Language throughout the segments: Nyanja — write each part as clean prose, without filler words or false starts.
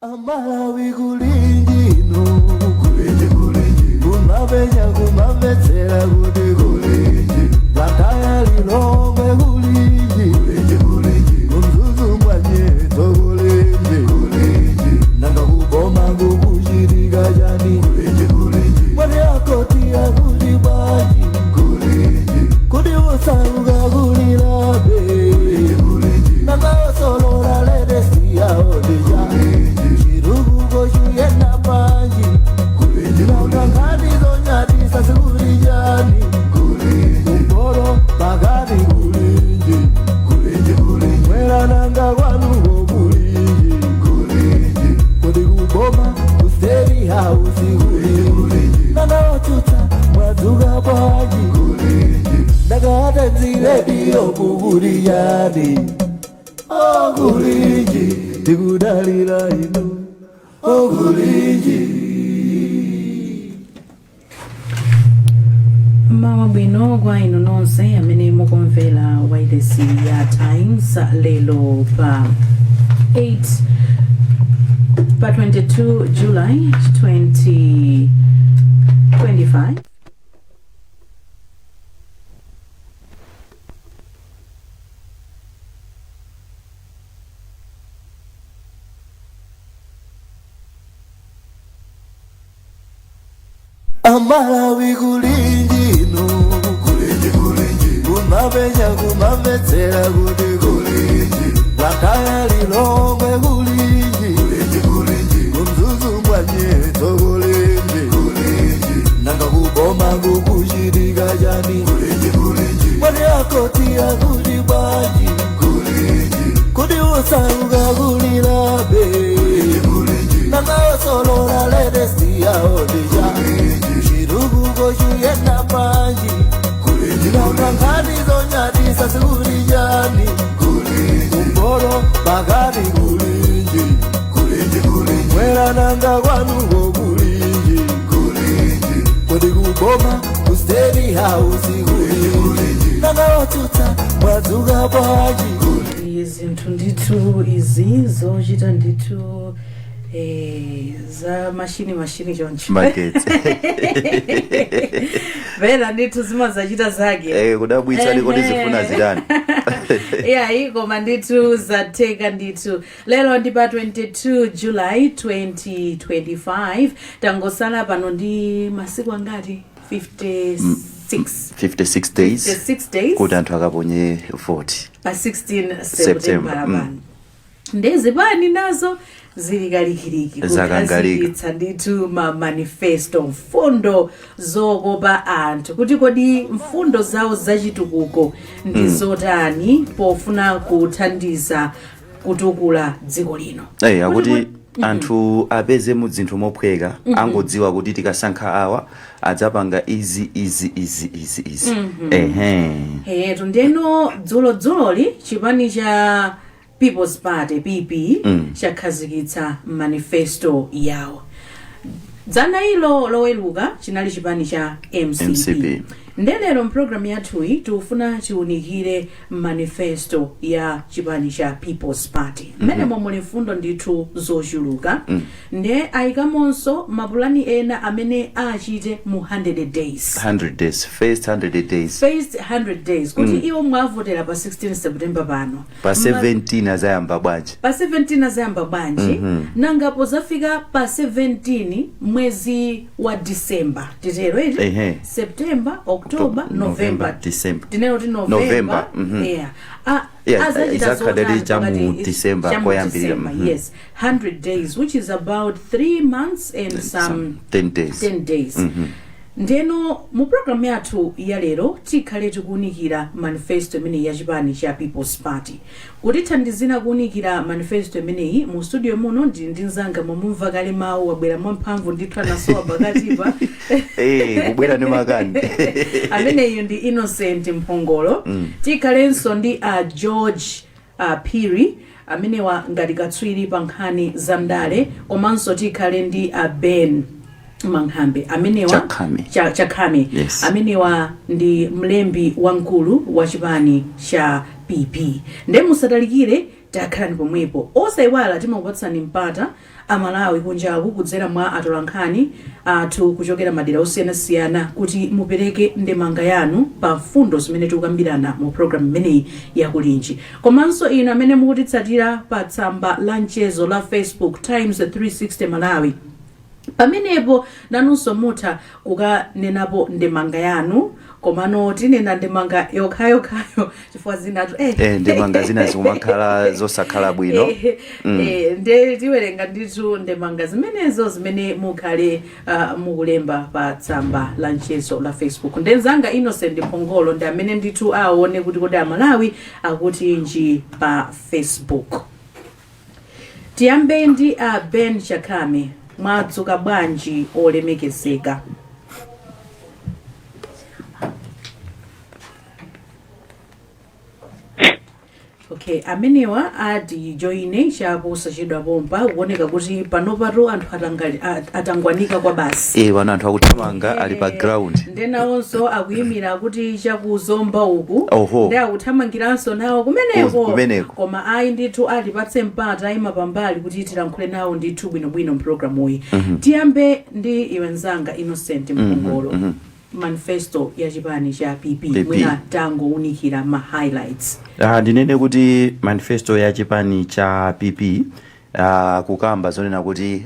Amalawi kulinji inu, kulinji kulinji, kumapenya kumamvetsera kuti kulinji, Blantyre Lilongwe kulinji, kulinji kulinji, kuMzuzu mwanyeto kulinji, kulinji, nanga kuboma kukuchitika chani, kulinji kulinji, mwati akoti akuti bwanji, kulinji, kuti usauka kulilabe, kulinji kulinji, nanga osolola latest yawo ndija, chitukuko chiyenda panji, nanga nkhani zonyadisa zikuli chani, kumporo pakati kulinji, mwera nanga kwanuko kulinji, kodi kuboma ku State House kulinji, nanga otsutsa mwadzuka bwanji, ndakati rediyo kukuli chani, okulinji tikudalira inu okulinji. Mmawa bwino kwa inu nonse amene mukumvera wailesi ya Times lero pa 8 pa 22 July 2025. Amalawi kulinji inu, kulinji kulinji, kumapenya kumamvetsera kuti kulinji, Blantyre Lilongwe kulinji, kulinji kulinji, kuMzuzu mwanyeto kulinji, kulinji, nanga kuboma kukuchitika chani, kulinji kulinji, mwati akoti akuti bwanji, kulinji, kuti usauka kulilabe, kulinji kulinji, nanga osolola latest yawo ndija, chitukuko chiyenda panji, nanga nkhani zonyadisa zikuli chani, kumporo pakati kulinji, mwera nanga kwanuko kulinji, kodi kuboma ku State House kulinji, nanga otsutsa mwadzuka bwanji. Zinthu ndithu izi zochita ndithu za mashini mashini choncho. Magetsi. Pena ndithu zimazachita zake. Kudabwitsa liko ndizifuna zitani. Iyayi, koma ndithu zatheka ndithu. Lero ndi pa 22 July 2025. Tangosala pano ndi masiku angati? 56. 56 days. 56 days. Kuti anthu akaponye vote pa 16 September. September pano. Ndezipani nazo zili kalikiliki Zakangalika. kukhazikitsa ndithu ma manifesto, mfundo zokopa anthu, kuti kodi mfundo zawo zachitukuko ndi zotani pofuna kuthandiza kutukula dziko lino. Akuti anthu apeze mu zinthu mophweka, angodziwa kuti tikasankha awa adzapanga izi izi izi izi izi, ehe. Eyetu, ndeno dzulodzuloli chipani cha People's Party, PP, chakhazikitsa manifesto yawo. Dzana ilo Loweruka chinali chipani cha MCP. MCP. Ndelero mpulogalamu yathuyi tikufuna tiunikire manifesto ya chipani cha People's Party, mmenemo muli mfundo ndithu zochuluka. Nde ayikamonso mapulani ena amene achite mu 100 days. 100 days, first 100 days. First 100 days, kuti iwo mwavotera pa 16 September pano, pa 17 azayamba bwanji? Pa 17 azayamba bwanji? Nangapo zafika pa 17 mwezi wa December, titero iti? Ehe. September, October, November, November, December. Tinero ti November. November. Yeah. Ah, Yeah, azachita izakhala zotani cha mu December cha mu koyambirira, December, yes, 100 days, which is about 3 months and some 10 days. 10 days. Ndeno mu programu yathu ya lero tikhale tikuunikira manifesto imeneyi ya chipani cha People's Party. Kutithandizira kuunikira manifesto imeneyi, mu studio muno ndili ndi mzanga, mwamumva kale mawu, wabwera mwamphamvu ndithu, anasowa pakatipa. Kubwera ndi makani. Ameneyu ndi Innocent Mphongolo. Tikhalenso ndi a George Phiri, amenewa ngati katswiri pa nkhani za ndale, komanso tikhale ndi a Ben Mang'ambe, amenewa Chakhame. Chakhame. Yes. Amenewa ndi mlembi wamkulu wa chipani cha PP. Nde musatalikire. Takhalani pomwepo. Osayiwala, timakupatsani mpata Amalawi kunjaku kudzera mwa atolankhani athu kuchokera madera osiyanasiyana kuti mupereke ndemanga yanu pa mfundo zimene tikukambirana mu programu imeneyi yakulinji. Komanso inu amene mukutitsatira pa tsamba la mchezo la Facebook, Times 360 Malawi, pamenepo nanunso mutha kukanenapo ndemanga yanu. Komano tinena ndemanga yokhayokhayo chifukwa zinatu Ndemanga zina zikumakhala zosakhala bwino. Nde tiwerenga ndithu ndemanga zimenezo zimene mukhale mukulemba pa tsamba la mchezo la Facebook. Ndenzanga Innocent Phongolo ndi amene ndithu aone kuti kodi Amalawi akutinji pa Facebook. Tiyambe ndi a Ben Chakame. Mwadzuka bwanji, olemekezeka? Okay, amenewa atijoine chaposachedwa pompa. Kuoneka kuti panopatu anthu atangwanika kwa basi. Pano anthu akuthamanga, ali pa ground. Ndenawonso akuyimira kuti chakuzomba uku. Oho. Ndi akuthamangiranso nawo kumeneko. Kumeneko. Koma ayi ndithu, atipatse mpata, ayima pambali kuti tilankhule nawo ndithu bwinobwino mpulogalamuyi. Tiyambe ndi iwe mzanga Innocent Mphongolo. Manifesto ya chipani cha PP, PP. Mwina tangowunikira ma highlights. Ndinene kuti manifesto ya chipani cha PP, kukamba zonena kuti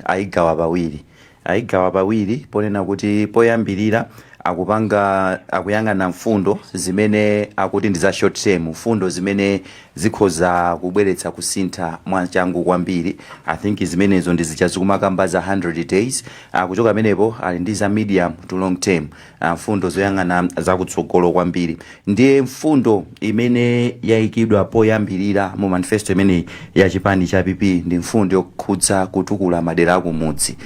ayigawa pawiri ponena kuti poyambirira akupanga, akuyang'ana mfundo zimene akuti ndi za short term, mfundo zimene zikhoza kubweretsa kusintha mwachangu kwambiri. I think zimenezo ndi zija zikumakamba za 100 days. Kuchoka pamenepo ali ndi za medium to long term, mfundo zoyang'ana zakutsogolo kwambiri. Ndiye mfundo imene yayikidwa poyambirira mu manifesto imeneyi ya chipani cha PP ndi mfundo yokhudza kutukula madera akumudzi.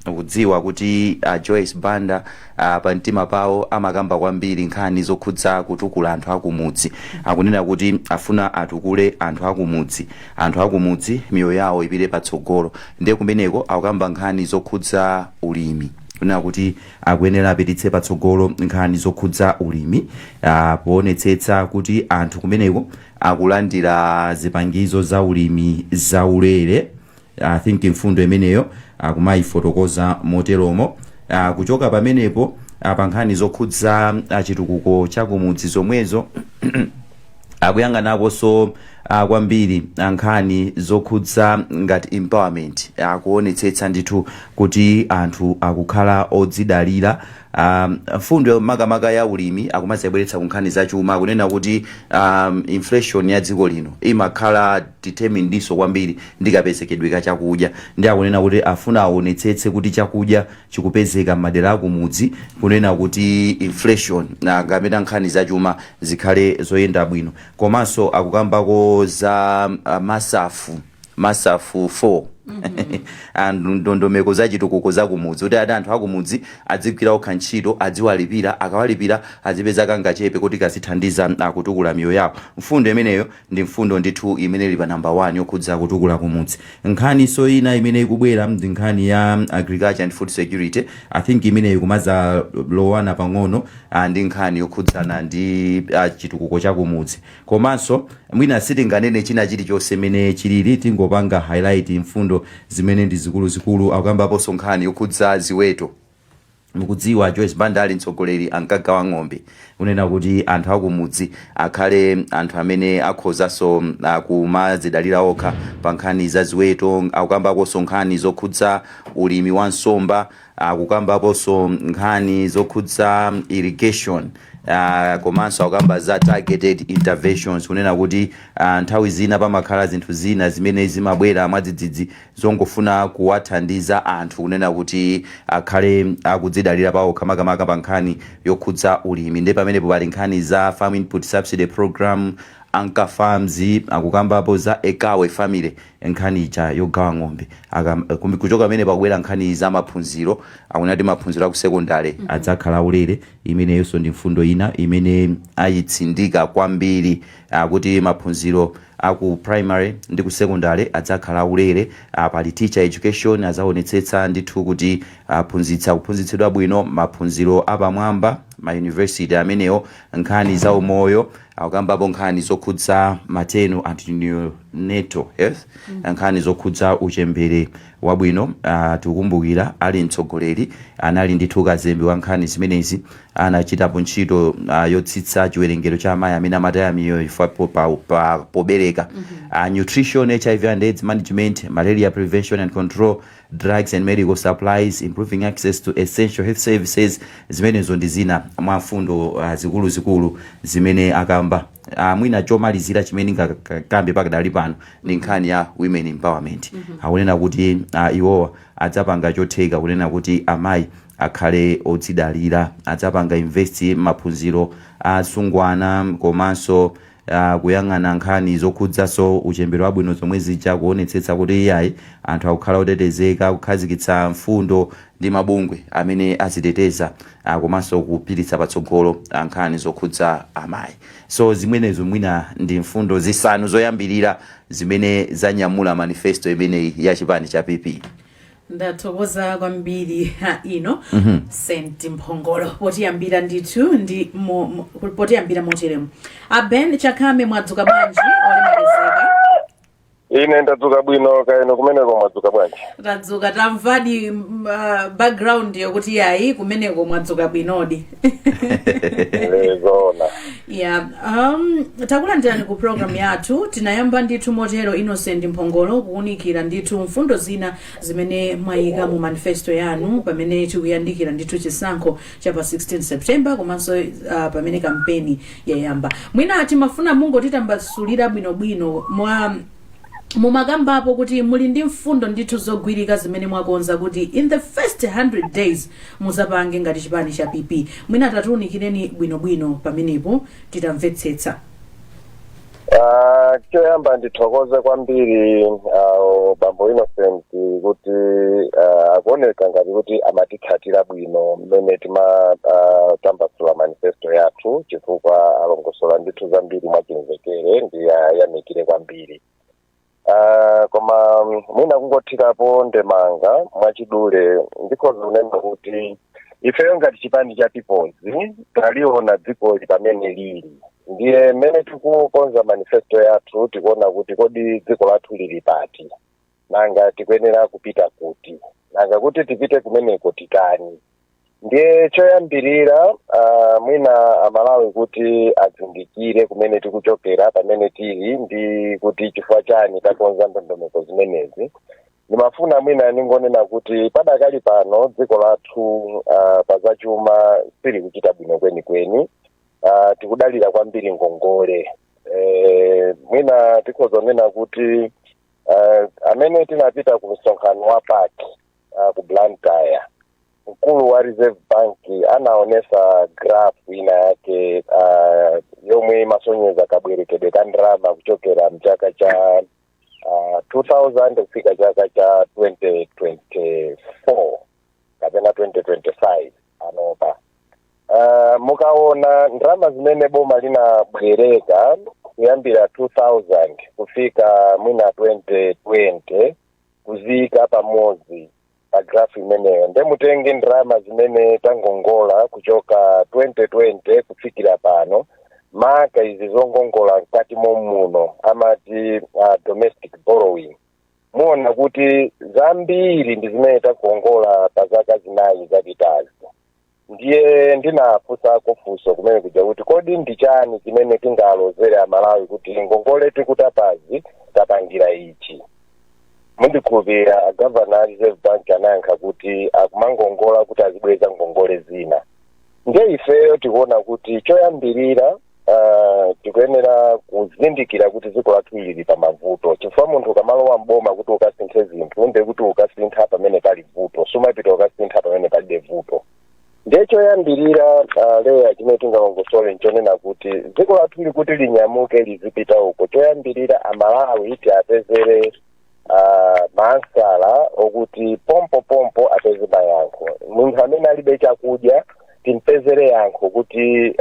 Ukudziwa kuti Joyce Banda pa mtima pawo amakamba kwambiri nkhani zokhudza kutukula anthu akumudzi. Akunena kuti afuna atukule anthu akumudzi, anthu akumudzi miyoyo yawo ipite patsogolo. Ndiye kumeneko akukamba nkhani zokhudza ulimi, kunena kuti akuyenera apititse patsogolo nkhani zokhudza ulimi, poonetsetsa kuti anthu kumeneko akulandira zipangizo za ulimi zaulere. I think mfundo imeneyo akumayifotokoza moteromo. Kuchoka pamenepo, pa nkhani zokhudza chitukuko chakumudzi zomwezo, akuyang'anaponso kwambiri nkhani zokhudza ngati empowerment, akuonetsetsa ndithu kuti anthu akukhala odzidalira. Mfundo makamaka ya ulimi akumazibweretsa ku nkhani zachuma, akunena kuti inflation ya dziko lino imakhala determined kwambiri ndi kapezekedwe ka chakudya. Ndi akunena kuti afuna aonetsetse kuti chakudya chikupezeka m'madera akumudzi, kunena kuti inflation na kapena nkhani zachuma zikhale zoyenda bwino. Komanso akukambako za MASAF 4 and ndondomeko za chitukuko za kumudzi, kuti ati anthu akumudzi adzigwira okha ntchito, adziwalipira, akawalipira azipeza kangachepe kuti kazithandiza kutukula miyoyo yawo. Mfundo imeneyo ndi mfundo ndithu imene ili pa namba 1 yokhudza kutukula kumudzi. Nkhaniso ina imene ikubwera ndi nkhani ya agriculture and food security. I think imeneyi kumaza lowana pang'ono ndi nkhani yokhudzana ndi chitukuko chakumudzi. Komanso mwina sitinganene china chilichonse imene chilili, tingopanga highlight mfundo zimene ndi zikuluzikulu. Akukambaponso nkhani yokhudza ziweto. Mukudziwa Joyce Banda ali mtsogoleri ankagawa ng'ombe, kunena kuti anthu akumudzi akhale anthu amene akhozanso kumadzidalira okha pa nkhani za ziweto. Akukambaponso nkhani zokhudza ulimi wa nsomba, akukambaponso nkhani zokhudza irrigation, komanso akukamba za targeted interventions, kunena kuti nthawi zina pamakhala zinthu zina zimene zimabwera mwadzidzidzi zongofuna kuwathandiza anthu kunena kuti akhale akudzidalira pawokha, makamaka pa nkhani yokhudza ulimi. Ndi pamenepo pali nkhani za Farm Input Subsidy Program, Anchor Farms, akukambapo za Ekawe Family, nkhani ija yogawa ng'ombe. Kuchoka pamene pakubwera nkhani za maphunziro, akunati maphunziro aku sekondari adzakhala ulere. Imeneyonso ndi mfundo ina imene ayitsindika kwambiri, akuti maphunziro aku primary ndi ku secondary adzakhala ulere. Pali teacher education, azaonetsetsa ndithu kuti aphunzitsa kuphunzitsidwa bwino maphunziro apamwamba, ma university amenewo. Nkhani za umoyo, akukambapo nkhani zokhudza maternal and Perinatal health, nkhani zokhudza uchembere wabwino. Tikukumbukira ali mtsogoleri anali ndithu kazembe wa nkhani zimenezi, anachitapo ntchito yotsitsa chiwerengero cha amayi amene amataya miyoyo chifukwa pobereka. Nutrition, HIV and AIDS management, malaria prevention and control, drugs and medical supplies, improving access to essential health services. Zimenezo ndi zina mwa mfundo zikuluzikulu zimene akamba. Mwina chomalizira chimene ngakambe pakadali pano ndi nkhani ya women empowerment. Akunena kuti iwowa adzapanga chotheka kunena kuti amayi akhale odzidalira, adzapanga invest maphunziro asungwana, komanso kuyang'ana nkhani zokhudzaso uchembere wabwino zomwe zija, kuonetsetsa kuti iyayi, anthu akukhala otetezeka, kukhazikitsa mfundo ndi mabungwe amene aziteteza, komanso kupititsa patsogolo nkhani zokhudza amayi. So zimenezo mwina ndi mfundo zisanu zoyambirira zimene zanyamula manifesto imeneyi ya chipani cha PP. Ndathokoza kwambiri Innocent Mphongolo potiyambira ndithu ndi potiyambira moteremu. Aben Chakhame, mwadzuka bwanji, olemekezeka? Ine ndadzuka bwino, kaeno kumeneko mwadzuka bwanji? Tadzuka, tamvadi background yokuti yayi, kumeneko mwadzuka bwinodi. Zoona. Yeah, takulandirani ku program yathu. Tinayamba ndithu motero, Innocent Mphongolo, kuwunikira ndithu mfundo zina zimene mwayika mu manifesto yanu pamene tikuyandikira ndithu chisankho cha pa 16 September, komanso pamene kampeni yayamba. Mwina timafuna mungotitambasulira bwinobwino mwa mumakambapo kuti muli ndi mfundo ndithu zogwirika zimene mwakonza kuti in the first 100 days muzapange ngati chipani cha PP. Mwina tatiunikireni bwinobwino pamenepo titamvetsetsa. Choyamba ndithokoze kwambiri bambo Innocent kuti akuoneka ngati kuti amatitsatira bwino mmene timatambasula manifesto yathu, chifukwa alongosola ndithu zambiri mwachimvekere, ndiyayamikire kwambiri. Koma mwina kungothirapo ndemanga mwachidule, ndikhoza kunena kuti ifeyo ngati chipani cha Peoples taliona dzikoli pamene lili, ndiye mmene tikukonza manifesto yathu tikuona kuti kodi dziko lathu lili pati, nanga tikuyenera kupita kuti, nanga kuti tipite kumeneko titani? Ndiye choyambirira, mwina Amalawi kuti azindikire kumene tikuchokera, pamene tili, ndi kuti chifukwa chani takonza ndondomeko zimenezi, ndimafuna mwina ningonena kuti padakali pano dziko lathu pa zachuma sili kuchita bwino kwenikweni. Tikudalira kwambiri ngongole. Mwina tikhoza kunena kuti amene tinapita ku msonkhano wa PAC ku Blantyre, mkulu wa Reserve Bank anaonesa graph ina yake yomwe imasonyeza kabwerekedwe ka ndalama kuchokera mchaka cha 2000 kufika chaka cha 2024 kapena 2025 anopa. Mukaona ndalama zimene boma linabwereka kuyambira 2000 kufika mwina 2020, kuziyika pamodzi pa graph imeneyo, nde mutenge ndalama zimene tangongola kuchoka 2020 kufikira pano, maka izi zongongola mkati momuno amati domestic borrowing, muona kuti zambiri ndi zimene takongola pa zaka 4 zapitazi. Ndiye ndinafunsako funso kumene kuja kuti kodi ndi chani chimene tingalozere Amalawi kuti ngongole tikutapazi tapangira ichi? Mundikhulupirira, agavana a Reserve Bank anayankha kuti akumangongola kuti azibweza ngongole zina. Ndiye ifeyo tikuona kuti choyambirira tikuyenera kuzindikira kuti dziko lathu lili pa mavuto, chifukwa munthu ukamalowa mboma kuti ukasinthe zinthu, ndiye kuti ukasintha pamene pali vuto, sumapita ukasintha pamene palibe vuto. Ndiye choyambirira, leya, chimene tingalongosole nchonena kuti dziko lathu likuti linyamuke lizipita uko, choyambirira Amalawi tiapezere maansala okuti pompo pompo apeze mayankho. Munthu amene alibe chakudya timpezere yankho kuti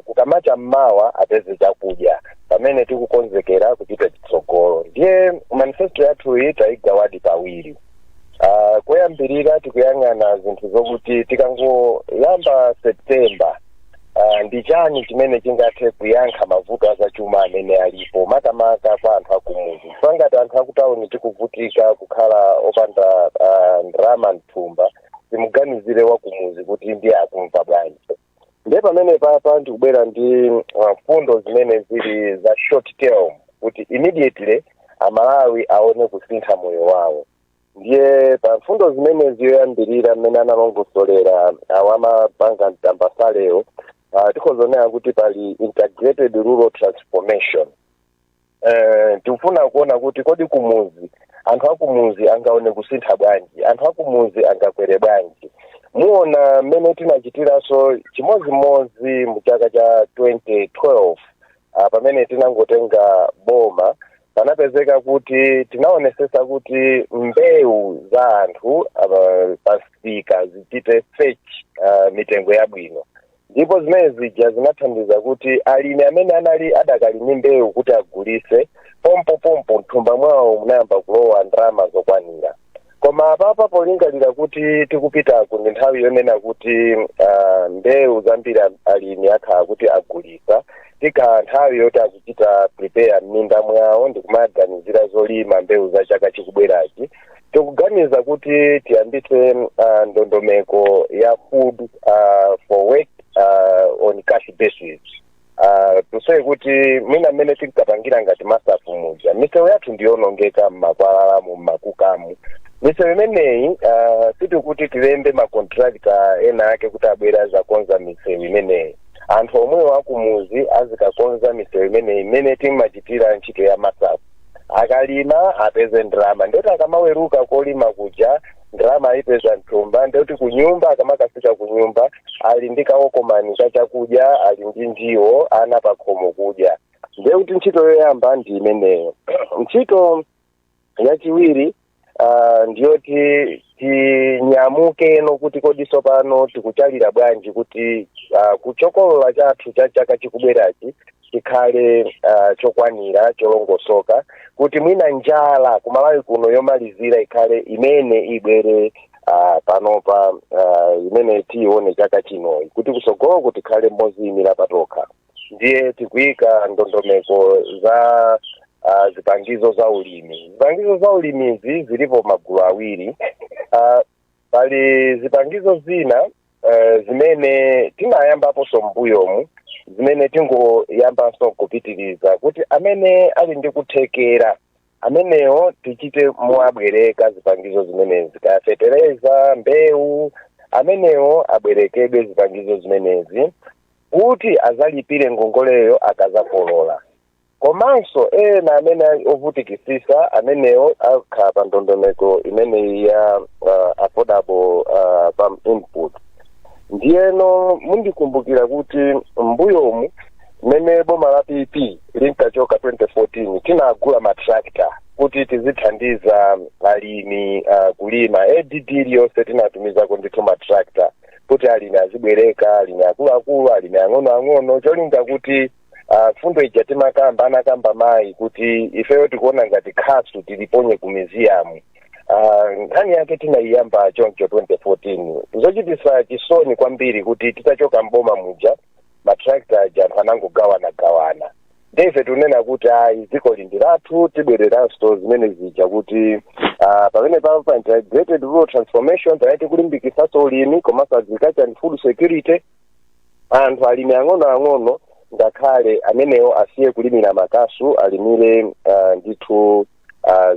kukamacha mmawa apeze chakudya pamene tikukonzekera kupita chitsogolo. Ndiye manifesto yathu iyi tayigawadi pawiri. Koyambirira tikuyang'ana zinthu zokuti tikangoyamba September Ndi chani chimene chingathe kuyankha mavuto azachuma amene alipo, makamaka kwa anthu akumuzi? Chifukwa ngati anthu akutawuni tikuvutika kukhala opanda ndalama mthumba, timuganizire wakumuzi kuti ndiye akumva bwanji? Ndiye pamene papa ndikubwera ndi fundo zimene zili za short term, kuti immediately Amalawi aone kusintha moyo wawo. Ndiye pa mfundo zimene ziyoyambirira, mmene analongosolera awamapanga mtambasalewo, tikhozonera kuti pali integrated rural transformation. Tikufuna kuona kuti kodi kumuzi, anthu akumuzi angaone kusintha bwanji? Anthu akumuzi angakwere bwanji? Muona mmene tinachitiranso chimozimozi mu chaka cha 2012, pamene tinangotenga boma, panapezeka kuti tinaonesesa kuti mbewu za anthu pasika zichite fetch mitengo yabwino, ndipo zimene zija zinathandiza kuti alimi amene anali adakali ndi mbewu kuti agulise, pompo pompo mthumba mwawo munayamba kulowa ndalama zokwanira. Koma apapa, polingalira kuti tikupitaku ndi nthawi yonena kuti mbewu zambiri alimi akhala kuti agulisa, tikhala nthawi yoti akuchita prepare m'minda mwawo ndikumaganizira zolima mbewu za chaka chikubwerachi, tikuganiza kuti tiyambitse ndondomeko ya food for work on cash basis. Tuseye kuti mwina mmene tinkapangira ngati MASAF muja, misewu yathu ndiyonongeka mmakwalalamu, mmakukamu. Misewu imeneyi, sitikuti tilembe ma contractor ena ake kuti abwere azakonza misewu imeneyi. Anthu omwewo akumuzi azikakonza misewu imeneyi, imene timachitira ntchito ya MASAF. Akalima apeze ndalama, ndoti akamaweruka kolima kuja ndalama ayipeza mthumba, ndoti kunyumba, akamakafika kunyumba ali ndi kaokomani ka chakudya, ali ndi ndiwo, ana pakhomo kudya. Ndiye kuti ntchito yoyamba ndi imeneyo. Ntchito yachiwiri ndiyoti tinyamukeno kuti kodi tsopano tikuchalira bwanji kuti kuchokolola chathu cha chaka chikubwerachi chikhale chokwanira, cholongosoka, kuti mwina njala kumalawi kuno yomalizira ikhale imene ibwere panopa, imene tiyione chaka chinoyi, kuti kusogoloko tikhale moziyimira patokha. Ndiye tikuyika ndondomeko za zipangizo za ulimi. Zipangizo za ulimizi zilipo magulu awiri. Pali zipangizo zina zimene tinayambaponso m'mbuyomu, zimene tingoyambanso kupitiriza, kuti amene ali ndi kuthekera amenewo tichite moabwereka zipangizo zimenezi, kaya fetereza, mbewu, amenewo abwerekedwe zipangizo zimenezi kuti azalipire ngongoleyo akazakolola. Komanso ena amene ali ovutikisisa, amenewo akhala pa ndondomeko imeneyi ya affordable farm input. Ndiyeno mundikumbukira kuti mbuyomu, mmene boma la PP linkachoka 2014, tinagula ma tractor kuti tizithandiza alimi kulima. ADD iliyonse tinatumizako ndithu ma tractor kuti alimi azibwereka, alimi akuluakulu, alimi ang'onoang'ono, cholinga kuti fundo ija timakamba, anakamba mayi, kuti ifeyo tikuona ngati khasu tiliponye ku museum. Nkhani yake tinayiyamba choncho 2014. Zochitisa chisoni kwambiri kuti titachoka mboma muja, ma tractor aja anthu anangogawanagawana. Ndife tunena kuti ayi, dziko lindi lathu, tibwereranso zimene zija kuti pamene papa pa integrated rural transformation, pamene tikulimbikisanso ulimi komanso agriculture and food security, anthu alimi ang'onoang'ono ngakhale amenewo asiye kulimira makasu, alimire ndithu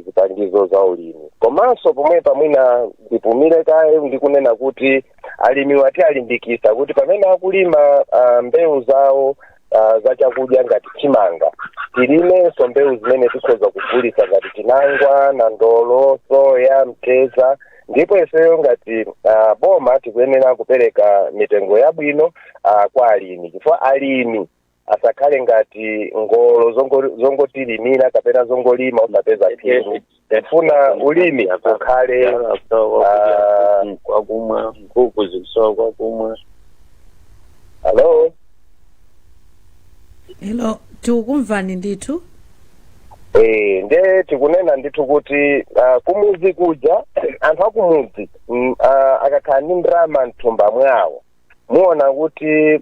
zipangizo za ulimi. Komanso pomwe pamwina ndipumire kaye ndikunena kuti alimi wati alimbikisa kuti pamene akulima mbewu zawo za chakudya ngati chimanga, tilimenso mbewu zimene tikhoza kugulisa ngati chinangwa, nandolo, soya, mteza. Ndipo ifeyo ngati boma tikuyenera kupereka mitengo yabwino kwa alimi, chifukwa alimi asakhale ngati ngolo zongotilimira kapena zongolima usapeza phindu. Tifuna ulimi ukhale kwakumwa, nkhuku zikusowa kwakumwa. Hello? Hello, tikukumvani ndithu. Nde tikunena ndithu kuti kumuzi kuja, anthu akumudzi akakhala ndi ndalama mthumba mwawo Muona kuti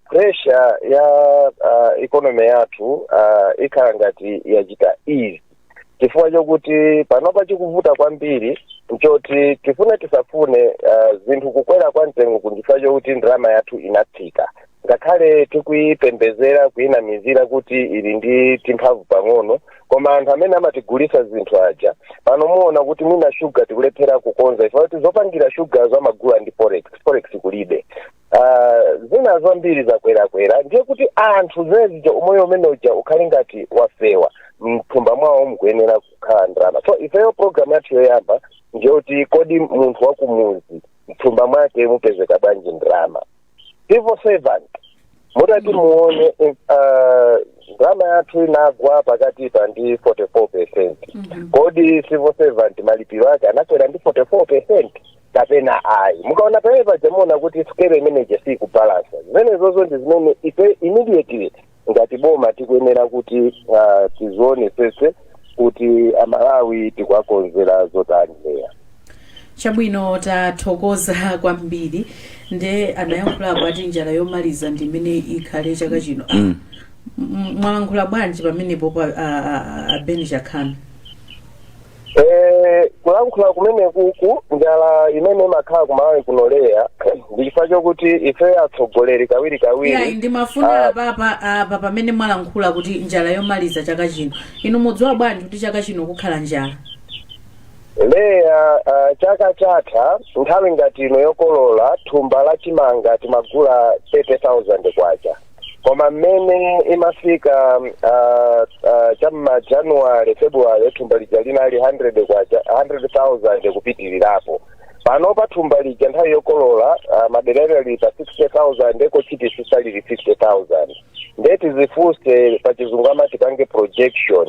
pressure ya economy yathu ikhala ngati yachita ease, chifukwa chokuti panopa chikuvuta kwambiri nchoti, tifune tisafune, zinthu kukwera kwa mtengo kunchifukwa chokuti ndalama yathu inatsika. Ngakhale tikuyipembezera, kuyinamizira kuti ili ndi timphamvu pang'ono, koma anthu amene amatigulisa zinthu aja pano muona kuti mwina shuga tikulephera kukonza ifo kuti zopangira shuga zamagula ndi forex, forex kulibe. Zina zambiri zakwerakwera. Ndiye kuti anthu zimene umoyo umene uja ukhale ngati wafewa, mthumba mwawo mukuyenera kukhala ndalama. So ifeyo program yathu yoyamba ndiyoti, kodi munthu wakumuzi mthumba mwake mupezeka bwanji ndalama? Civil servant, mutati muone, ndalama yathu inagwa pakatipa ndi 44%. Kodi civil servant malipiro ake anakwera ndi 44% kapena ayi? Mukaona pamene paja, muona kuti scale imeneje sikubalansa. Zimene zozo ndi zimene ife immediately ngati boma tikuyenera kuti tizionesese kuti Amalawi tikuwakonzera zotani leya. Chabwino, tathokoza kwambiri. Nde anayankhulapo ati njala yomaliza ndi imene ikhale chaka chino. Mwalankhula bwanji pamenepo pa a Ben Chakhame? Kulankhula kumene kuku, njala imene imakhala kuMalawi kunoleya ndi chifukwa chokuti ife atsogoleri kawiri kawiri Yayi, ndimafuna apapa, apa pamene mwalankhula kuti njala yomaliza chaka chino, inu mudziwa bwanji kuti chaka chino kukhala njala? Leya, chaka chatha nthawi ngati ino yokolola, thumba la chimanga timagula 30,000 kwacha, koma mmene imafika cham'ma January, February, thumba lija linali 100 kwacha, 100,000 kupitirirapo. Pano pa thumba lija nthawi yokolola, maderera lili pa 60,000, kochitisisa lili 50,000. Ndeti zifunse, pachizungu amati pange projection,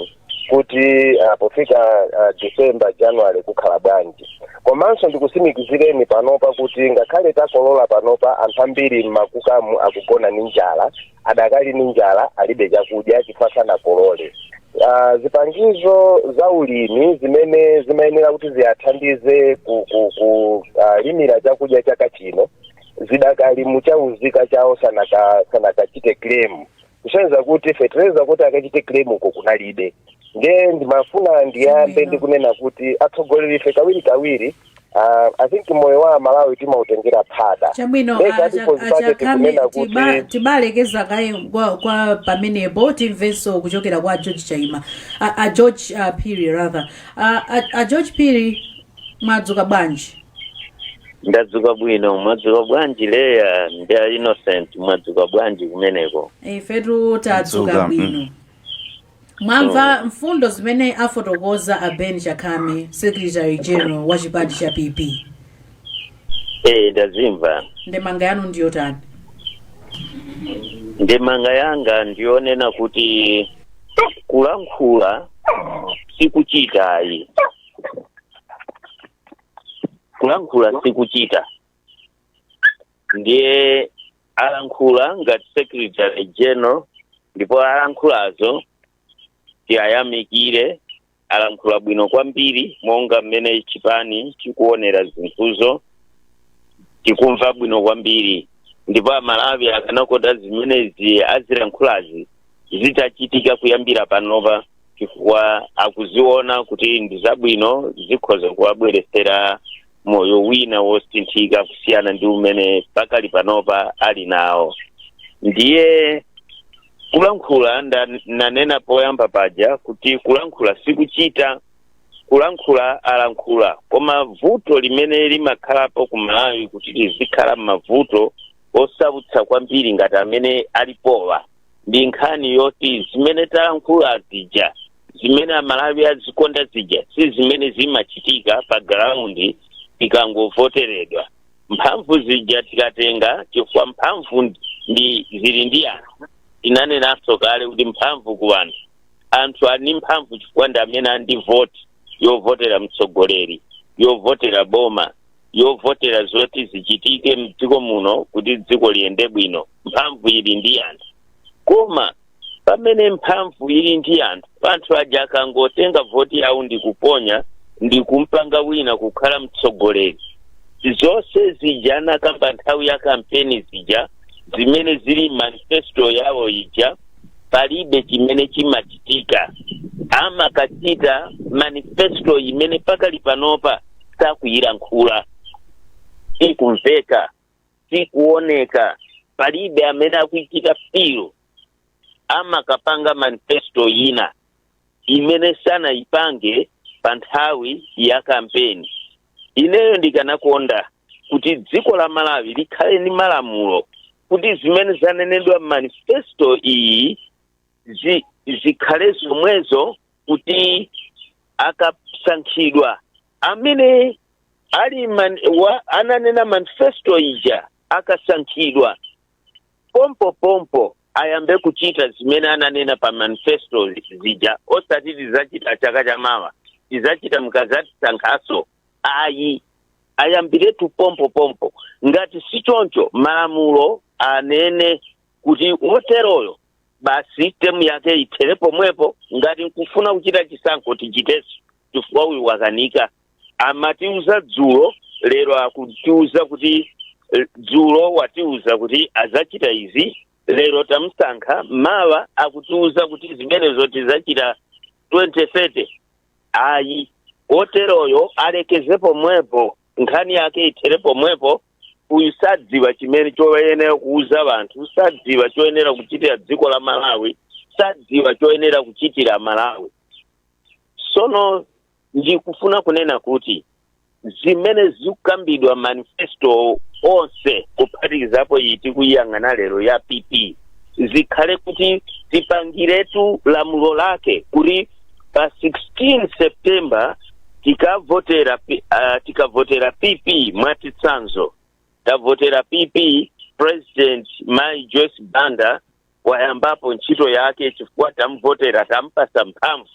kuti pofika December, January kukhala bwanji? Komanso ndikusimikizireni panopa kuti ngakhale takolola panopa, anthu ambiri mmakukamu akugona ndi njala, adakali ndi njala, alibe chakudya chifukwa sanakolole. Zipangizo za ulimi zimene zimayenera kuti ziyathandize ku limira chakudya chaka chino zidakali muchauzika chawo, sanakachite claim, kusonyeza kuti fetereza kuti akachite claim uko kunalibe. Ndiye ndimafuna ndiyambe ndikunena kuti atsogoleri ife kawiri kawiri, I think moyo wa Malawi timautengera phada. Chabwino. Ndeka tipo zipake Achakhame, tikunena kuti tibalekeza kaye kwa pamenepo, timvenso kuchokera kwa George Chaima, a George Phiri rather. A George Phiri, mwadzuka bwanji? Ndadzuka bwino. Mwadzuka bwanji Leya ndi a Innocent? Mwadzuka bwanji kumeneko? Ifetu tadzuka Tadzuka, bwino. Mwamva mfundo zimene afotokoza a Ben Chakhame, secretary general wa chipani cha PP? Eh, ndazimva. Ndemanga yanu ndiyotani? Ndemanga yanga ndiyonena kuti kulankhula sikuchitayi, kulankhula sikuchita. Ndiye alankhula ngati secretary general, ndipo alankhulazo tiyayamikire, alankhula bwino kwambiri. Monga mmene chipani chikuonera zinthuzo, tikumva bwino kwambiri, ndipo Amalawi akanakonda zimenezi azilankhulazi zitachitika kuyambira panopa, chifukwa akuziona kuti ndi zabwino, zikhoza kuwabweresera moyo wina wosinthika kusiyana ndi umene pakali panopa ali nawo. Ndiye kulankhula, nanena poyamba paja kuti kulankhula sikuchita. Kulankhula alankhula, koma vuto limene limakhalapo ku Malawi kuti lizikhala m'mavuto osautsa kwambiri ngati amene alipowa ndi nkhani yoti zimene talankhula zija, zimene Amalawi azikonda zija, si zimene zimachitika pa ground. Tikangovoteredwa, mphamvu zija tikatenga, chifukwa mphamvu ndi zili ndi anthu. Tinanenanso kale kuti mphamvu ku anthu, anthu ali ndi mphamvu chifukwa ndi amene ali ndi voti yovotera mtsogoleri, yovotera boma, yovotera zoti zichitike mdziko muno kuti dziko liyende bwino. Mphamvu ili ndi anthu, koma pamene mphamvu ili ndi anthu, anthu aja akangotenga voti yawo ndi kuponya ndi kumpanga wina kukhala mtsogoleri, Zonse zija anakamba nthawi ya kampeni zija, zimene zili manifesto yawo ija, palibe chimene chimachitika. Amakachita manifesto imene pakali panopa sakuyilankhula, sikumveka, sikuoneka, palibe amene akuichita feel. Amakapanga manifesto ina imene sanayipange pa nthawi ya kampeni. Ineyo ndikanakonda kuti dziko la Malawi likhale ndi malamulo kuti zimene zanenedwa manifesto iyi zikhale zomwezo, kuti akasankhidwa amene ali ananena manifesto ija, akasankhidwa pompo pompo ayambe kuchita zimene ananena pa manifesto zija, osati tizacita chaka chamawa, tizacita mukazatisankhaso, ayi. Ayambiretu pompo pompo. Ngati si choncho, malamulo anene kuti woteroyo basi term yake ithere pomwepo. Ngati nkufuna kuchita chisankho, tichiteso, chifukwa uyu wakanika. Amatiuza dzulo, lero akutiuza kuti dzulo watiuza kuti azachita izi, lero tamusankha, mawa akutiuza kuti zimenezo tizachita 2030. Ayi, woteroyo alekeze pomwepo, nkhani yake ithere pomwepo. Uyu sadziwa chimene choyenera kuuza vanthu, sadziwa choyenera kuchitira dziko la Malawi, sadziwa choyenera kuchitira Malawi. Sono ndikufuna kunena kuti zimene zikukambidwa manifesto onse, kuphatikizapo iyi tikuyiyang'ana lero ya PP, zikhale kuti tipangiretu lamulo lake kuti pa 16 September tikavotera PP. Mwachitsanzo, tavotera PP, President Mai Joyce Banda wayambapo ntchito yake chifukwa tamvotera, tampasa mphamvu.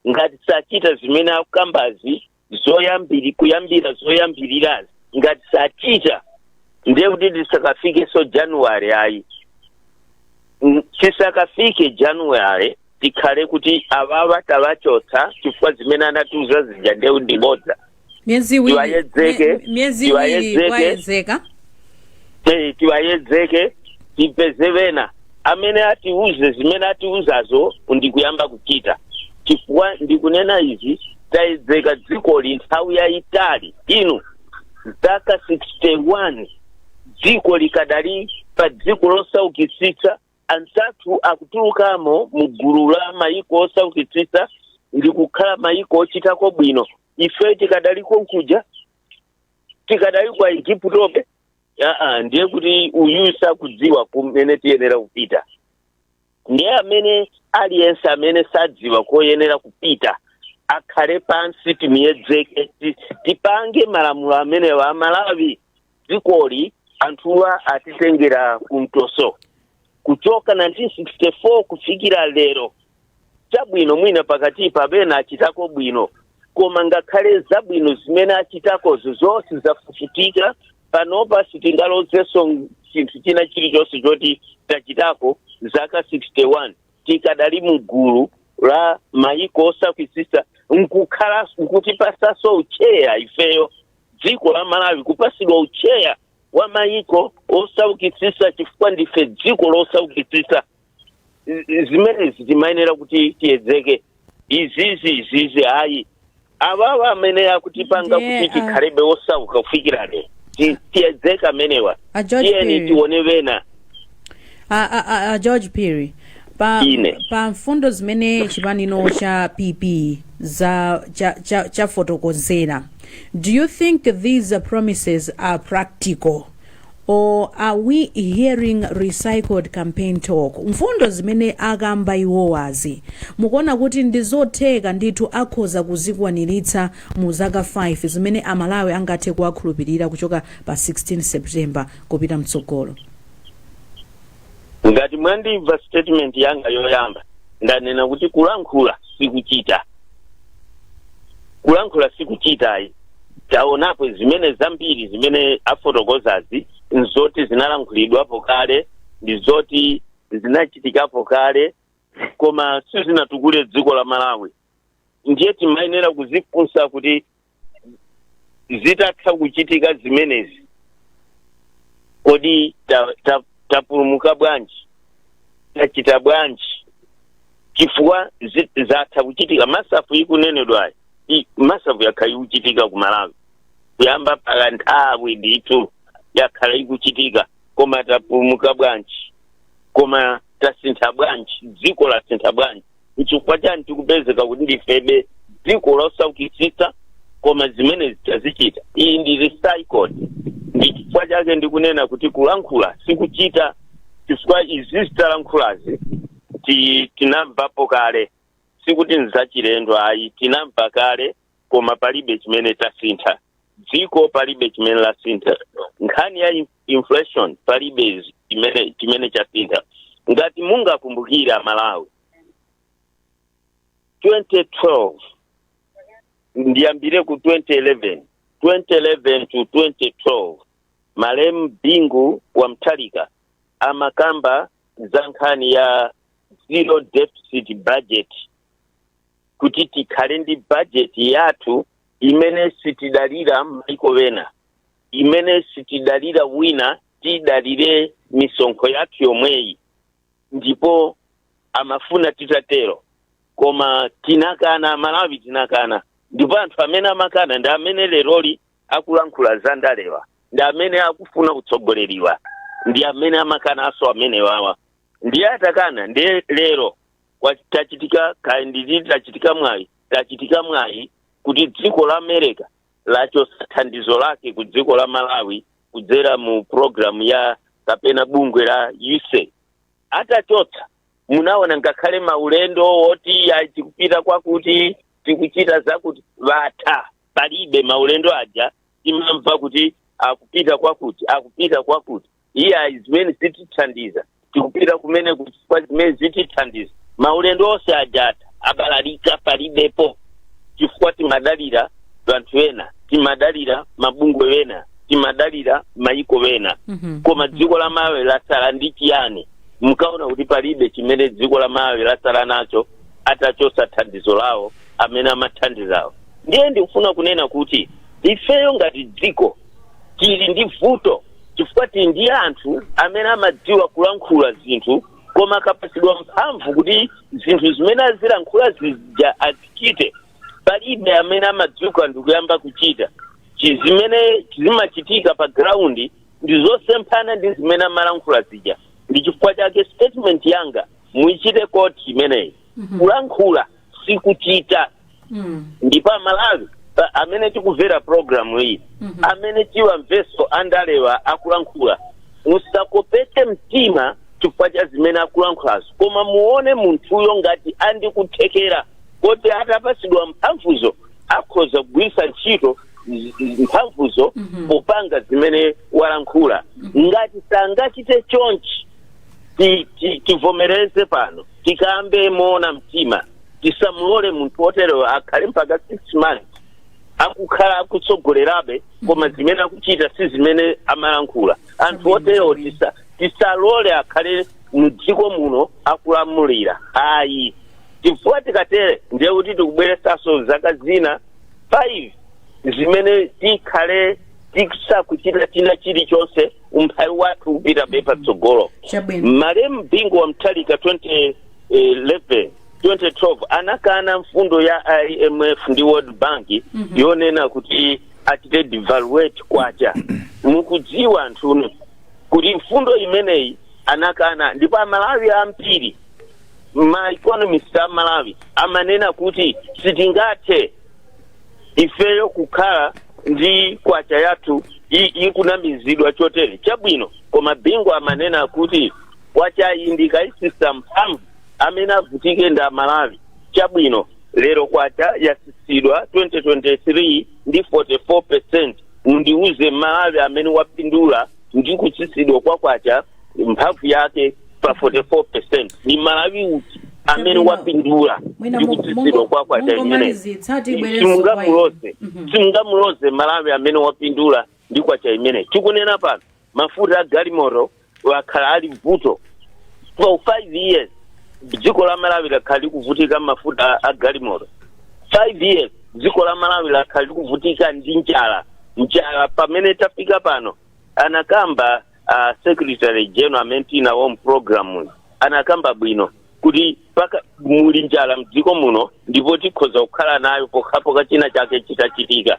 Ngati sachita zimene akukambazi zoyambiri kuyambira zoyambirirazi, ngati sachita, ndiye kuti tisakafikenso January, ayi. Tisakafike January tikhale kuti avava tavachotsa, chifukwa zimene anatiuza zija ndiye ndibodza. Miyezi iwiri. Tiwayedzeke, Miyezi iwiri. Tiwayedzeke. Wayedzeka. Tiwayedzeke, tipeze vena amene atiuze zimene atiuzazo ndikuyamba kuchita, chifukwa ndikunena izi, tayedzeka dzikoli nthawi yayitali inu, zaka 61 dziko likadali pa dziko losaukitsitsa. Anzathu akutulukamo mu gulu la mayiko osaukitsitsa ndi kukhala mayiko ochitako bwino, ife tikadaliko nkuja, tikadali kwa Iguptobe. Aa, ndiye kuti uyu sakudziwa kumene tiyenera kupita. Ndiye amene aliyense amene sadziwa koyenera kupita akhale pansi, timuyedzeke, tipange malamulo amenewa. Amalawi, dzikoli anthuwa atitengera kumtoso kuchoka 1964 kufikira lero. Chabwino, mwina pakati papena achitako bwino, koma ngakhale zabwino zimene achitakozo zonse zafufutika. Panopa sitingalozenso chinthu china chilichonse choti tachitako. Zaka 61 tikadali mu gulu la mayiko osaukitsitsa, nkukhala nkutipasaso ucheya ifeyo dziko la Malawi, kupasidwa ucheya wa mayiko osaukitsitsa chifukwa ndife dziko losaukitsitsa. Zimenezi timayenera kuti tiyedzeke izizi, izizi ayi. Awawa amene akutipanga Ndiye, kuti tikhalebe osauka kufikira lero, tiyedzeke amenewa. A George Tiyeni Phiri. tione vena. A George Phiri, pa, Ine. pa mfundo zimene chipanino cha PP za chafotokozera, do you think these promises are practical or are we hearing recycled campaign talk? Mfundo zimene akamba iwowazi, mukuona kuti ndi zotheka ndithu akhoza kuzikwaniritsa mu zaka 5 zimene Amalawi angathe kuwakhulupirira kuchoka pa 16 September kupita mtsogolo? Ngati mwandimva statement yanga yoyamba, ndanena kuti kulankhula sikuchita, kulankhula sikuchitayi. Taonapo zimene zambiri zimene afotokozazi nzoti zinalankhulidwapo kale, ndi zoti zinachitikapo kale, koma sizinatukule dziko la Malawi. Ndiye timayenera kuzifunsa kuti Zitatha kuchitika zimenezi, kodi tapulumuka bwanji? Tachita bwanji? Chifukwa zatha kuchitika. MASAF ikunenedwayi, MASAF yakhala ikuchitika ku Malawi kuyamba pakanthawi ndithu, yakhala ikuchitika, koma tapulumuka bwanji? Koma tasintha bwanji? Dziko lasintha bwanji? Nchifukwa chani tikupezeka kuti ndifebe dziko losaukitsitsa, koma zimene tazichita? Iyi ndi recycled. Ndi chifukwa chake ndikunena kuti kulankhula sikuchita, chifukwa izi zitalankhulazi tinamvapo kale, sikuti nzachilendo ayi, tinamva kale, koma palibe chimene tasintha. Dziko palibe chimene lasintha. Nkhani ya inflation, palibe chimene chasintha. Ngati mungakumbukira, Malawi 2012, ndiyambire ku 2011, 2011 to 2012, malemu Bingu wa Mutharika amakamba za nkhani ya zero deficit budget, kuti tikhale ndi budget yathu imene sitidalira maiko ena, imene sitidalira wina, tidalire misonkho yathu yomweyi. Ndipo amafuna titatero, koma tinakana. Malawi tinakana. Ndipo anthu amene amakana ndi amene leroli akulankhula za ndalewa, ndi amene akufuna kutsogoleriwa, ndi amene amakananso amene wawa. Ndiye atakana, ndiye lero tachitika kaya tachitika mwayi, tachitika mwayi kuti dziko la America lachosa thandizo lake ku dziko la Malawi kudzera mu program ya kapena bungwe la USAID. Atachotsa, munaona ngakhale maulendo woti ya tikupita kwakuti, tikuchita zakuti, vatha, palibe maulendo aja timamva kuti akupita kwakuti, akupita kwakuti. Iye zimene zitithandiza, tikupita kumene kwa zimene zitithandiza, maulendo onse ajatha, abalalika, palibepo, chifukwa timadalira vanthu ena, timadalira mabungwe ena, timadalira maiko ena. Koma dziko la Malawi lasala ndi chiyani? Mkaona kuti palibe chimene dziko la Malawi lasala nacho atachosa thandizo lawo amene amathandizawo. Ndiye ndikufuna kunena kuti ifeyo ngati dziko tili ndi vuto, chifukwa tili ndi anthu amene amadziwa kulankhula zinthu, koma akapasidwa mphamvu kuti zinthu zimene azilankhula zija azichite, palibe amene amadzuka ndikuyamba kuchita. Zimene zimachitika pa ground ndi zosemphana ndi zimene amalankhula zija. Ndi chifukwa chake statement yanga muichite quote imeneyi: kulankhula sikuchita. Ndipo Amalawi amene tikumvera programu iyi, amene tiwamvenso andalewa akulankhula, musakopeke mtima chifukwa cha zimene akulankhulazo, koma muone munthuyo ngati andikuthekera kuti atapasidwa mphamvuzo akhoza kugwiritsa ntchito mphamvuzo popanga zimene walankhula. Ngati sangachite chonchi, tivomereze pano, tikambe moona mtima, tisamulole munthu wotereyo akhale mpaka 6 months akukhala akutsogolerabe, koma zimene akuchita si zimene amalankhula. Anthu oterewo tisalole akhale mdziko muno akulamulira, ayi, chifukwa tikatere ndiye kuti tikubweresanso zaka zina 5 zimene tikhale tisakuchita china chilichonse, umphawi wathu upitabe patsogolo. Malemu Bingu wa Mutharika 2011, 2012 anakana mfundo ya IMF ndi World Bank yonena kuti achite devaluate kwacha. Mukudziwa anthunu kuti mfundo imeneyi anakana, ndipo Amalawi ambiri, ma economist a Malawi amanena kuti sitingathe ifeyo kukhala ndi kwacha yathu ikunamizidwa chotere. Chabwino, koma Bingu amanena kuti kwacha iyi ndikayisisa mphamvu, amene avutike ndi Amalawi. Chabwino, lero kwacha yasisidwa 2023 ndi 44. Mundiuze Malawi amene wapindula ndi kusisidwa kwa kwacha mphamvu yake pa 44. Ni Malawi uti amene wapindula Mwina ndi kusisidwa kwa kwacha imeneyi? Mungomalizitsa, tibwerenso kwa Simungamuloze, inu. simungamuloze Malawi amene wapindula ndi kwacha imene tikunena pano. Mafuta a galimoto wakhala ali vuto for 5 years. Dziko la Malawi lakhala likuvutika mafuta a galimoto 5 years. Dziko la Malawi lakhala likuvutika ndi njala. Njala pamene tafika pano, anakamba secretary general amene tinawo mprogramu, anakamba bwino kuti paka muli njala mdziko muno, ndipo tikhoza kukhala nayo pokhapokha china chake chitachitika.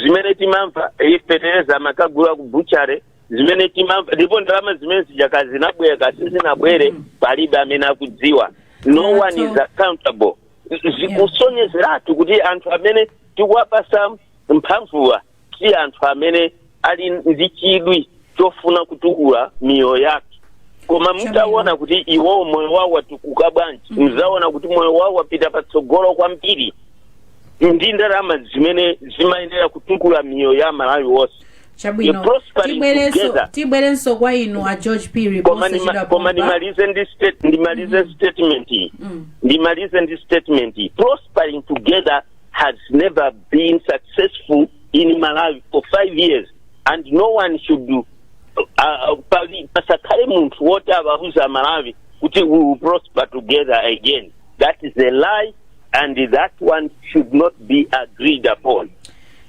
Zimene timamva, fetereza amakagula ku butchery, zimene timamva, ndipo ndalama zimene zijaka zinabwera kasi zinabwere, palibe amene akudziwa. No one is accountable. Zikusonyezeratu kuti anthu amene tikuwapasa mphamvuwa si anthu amene ali ndi chidwi chofuna kutukula miyoyo yathu. Koma mutaona kuti iwowo moyo wawo watukuka bwanji, mzaona kuti moyo wawo wapita patsogolo kwambiri ndi ndalama zimene zimayenera kutukula miyoyo ya Malawi wonse. Chabwino. You're prospering Tibwerenso together. Tibwerenso kwa inu a George Phiri Koma posachedwa koma pompa. ndimalize statement iyi. Ndimalize ndi statement iyi: prospering together has never been successful in Malawi for 5 years, and no one should do pasakhale munthu woti awauza Malawi kuti we will prosper together again. That is a lie, and that one should not be agreed upon.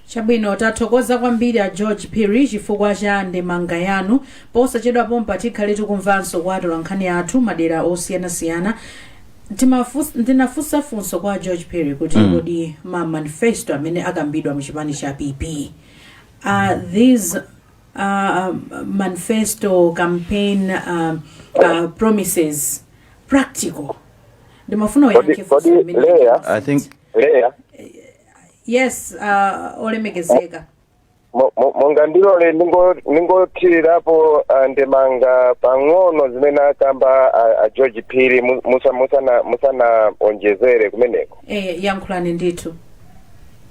Chabwino, tathokoza kwambiri a George Phiri chifukwa cha ndemanga yanu. Posachedwa pompa tikhale tikumvanso kwa atolankhani athu madera osiyanasiyana. Ndinafunsa funso kwa George Phiri kuti kodi ma manifesto amene akambidwa muchipani cha PP, are these manifesto campaign promises practical? Ndimafuna uyankhe funso Kodi limene. Leya? I think Leya. Yes, olemekezeka. Mungandilole ningothirirapo ndemanga pang'ono zimene akamba a George Phiri musana onjezere kumeneko? Yankhulani ndithu.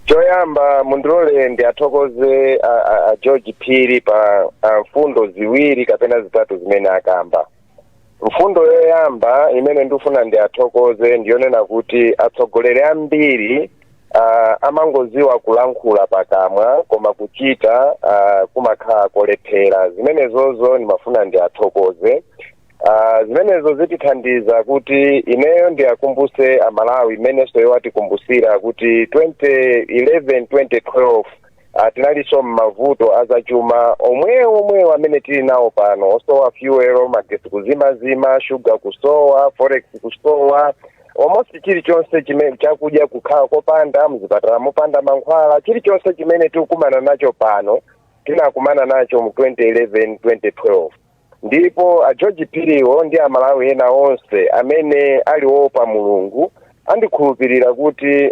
Choyamba mundilole ndi athokoze a George Phiri pa mfundo ziwiri kapena zitatu zimene akamba. Mfundo yoyamba imene ndifuna ndi athokoze ndiyonena kuti atsogoleri ambiri amangoziwa kulankhula pakamwa, koma kuchita kumakhala kolephera. Zimenezozo ndimafuna ndi athokoze. Zimenezo zitithandiza kuti ineyo ndiyakumbuse Amalawi imenenso iwo atikumbusira kuti 2011, 2012 tinalinso m'mavuto azachuma omwewo omwewo amene tili nawo pano, osowa fuel, magesi kuzimazima, shuga kusowa, forex kusowa, almost chilichonse chimene chakudya kukhala kopanda, mzipatala mopanda mankhwala. Chilichonse chimene tikukumana nacho pano tinakumana nacho mu 2011, 2012. Ndipo a George Phiriwo ndi Amalawi ena onse amene ali opa Mulungu andikhulupirira kuti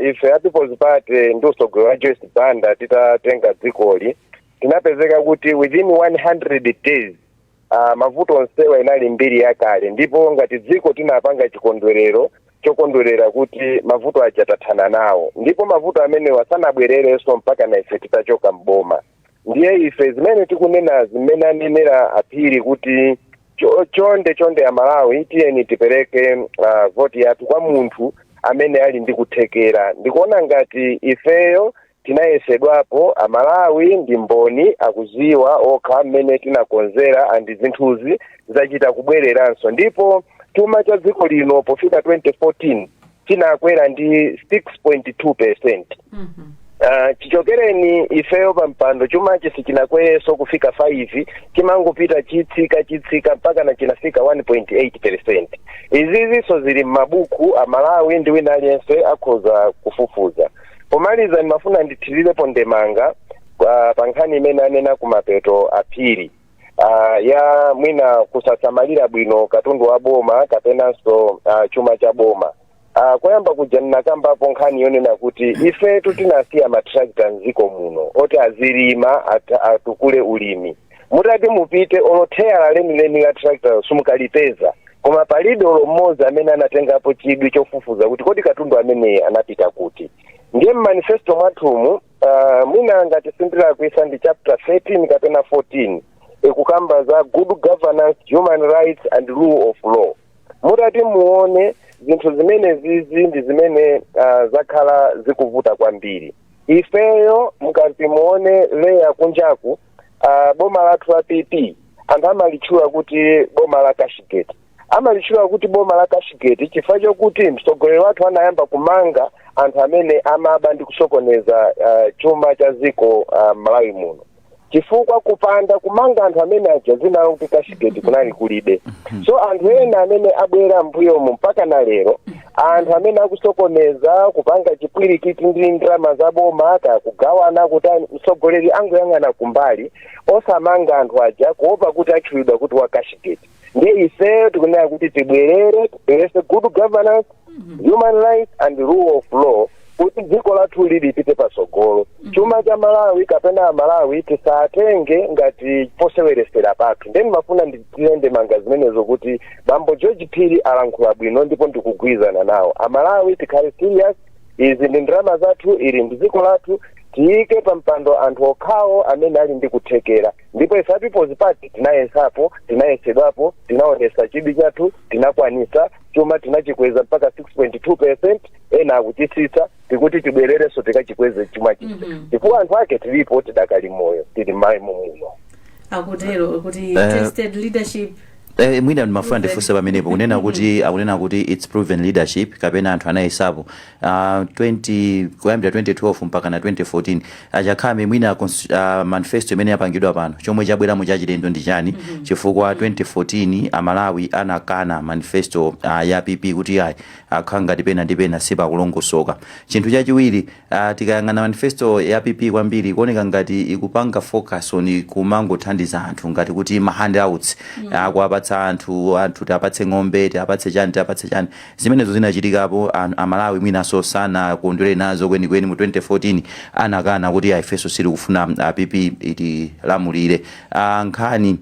ife a People's Party ndi utsogoleri wa Joyce Banda titatenga dzikoli, tinapezeka kuti within 100 days mavuto onsewa inali mbiri yakale, ndipo ngati dziko tinapanga chikondwerero chokondwerera kuti mavuto aja tathana nawo, ndipo mavuto amenewa sanabwererenso mpaka na ife titachoka mboma. Ndiye ife zimene tikunena, zimene anenera aPhiri kuti chonde chonde Amalawi, tiyeni tipereke voti yathu kwa munthu amene ali ndi kuthekera. Ndikuona ngati ifeyo tinayesedwapo, Amalawi ndi mboni, akuziwa okha mmene tinakonzera, and zinthuzi zachita kubwereranso. Ndipo chuma cha dziko lino pofika 2014 chinakwera ndi 6.2%. Chichokereni ifeyo pa mpando, chumachi sichinakwerenso kufika 5, chimangopita chitsika chitsika mpaka na chinafika 1.8%. Izizinso zili m'mabuku, Amalawi ndi wina aliyense akhoza kufufuza. Pomaliza ndimafuna ndithirirepo ndemanga pa nkhani imene anena kumapeto aPhiri ya mwina kusasamalira bwino katundu wa boma kapenanso chuma cha boma. Koyamba kuja ndinakambapo nkhani yonena kuti ifetu tinasiya matrakita mdziko muno oti azilima, atukule ulimi. Mutati mupite, olo theyala lenileni la tractor simukalipeza, koma palibe olo mmodzi amene anatengapo chidwi chofufuza kuti kodi katundu ameneyi anapita kuti. Ndiye mmanifesto mwathumu, mwina ngati sindilakwisa ndi chapter 13 kapena 14, ikukamba za good governance, human rights and rule of law. Mutati muone, zinthu zimene zizi ndi zimene zakhala zikuvuta kwambiri ifeyo. Mukati muone leya kunjaku, boma lathu la PP anthu amalitchula kuti boma la Cashgate. Amalitchula kuti boma la Cashgate chifukwa chokuti mtsogoleri wathu anayamba kumanga anthu amene amaba ndi kusokoneza chuma cha ziko Malawi muno, chifukwa kupanda kumanga anthu amene aja, zina kuti Cashgate kunali kulibe. So anthu ena amene abwera mbuyomu mpaka na lero, anthu amene akusokoneza, kupanga chipwirikiti ndi ndalama za boma, kugawana, kutani, mtsogoleri angoyang'ana kumbali osamanga anthu aja kuopa kuti atchulidwa kuti wa Cashgate. Ndiye ifeyo tikunena kuti tibwerere, tibwerese good governance, human rights and rule of law, kuti dziko lathu lipite patsogolo. Chuma cha Malawi kapena Malawi tisatenge ngati poseweresera pathu. Ndiye ndimafuna nditiyende manga zimenezo kuti bambo George Phiri alankhula bwino ndipo ndikugwirizana nawo. Amalawi tikhale serious. Izi ndi ndalama zathu, ili ndi dziko lathu. Tiyike pa mpando anthu okhawo amene ali ndi kuthekera. Ndipo ife a People's Party tinayesapo, tinayesedwapo, tinaonesa chidwi chathu, tinakwanisa. Chuma tinachikweza mpaka 6.2%, ena akuchisitsa. Tikuti tibwererenso tikachikweze chuma chija, chifukwa anthu ake tilipo, tidakali moyo, tili m'mayi muno. Akutero kuti tested leadership. Mwina ndimafuna ndifunse pamenepo, kunena kuti akunena kuti it's proven leadership kapena anthu anayesapo 20 kuyambira 2012 mpaka na 2014. Achakhame, mwina manifesto imene yapangidwa pano, chomwe chabweramo chachilendo ndi chani? Chifukwa 2014 Amalawi anakana manifesto ya PP kuti ayi, akhala ngati pena ndi pena sipakulongosoka. Chinthu chachiwiri, tikayang'ana manifesto ya PP kwambiri kuoneka ngati ikupanga focus on kumangothandiza anthu, ngati kuti ma handouts, kuwapatsa anthu, anthu tiapatse ng'ombe, tiapatse chani, tiapatse chani. Zimenezo zinachitikapo. Amalawi mwinanso sanakondwere nazo kwenikweni. Mu 2014 anakana kuti ifenso sitikufuna PP itilamulire. Nkhani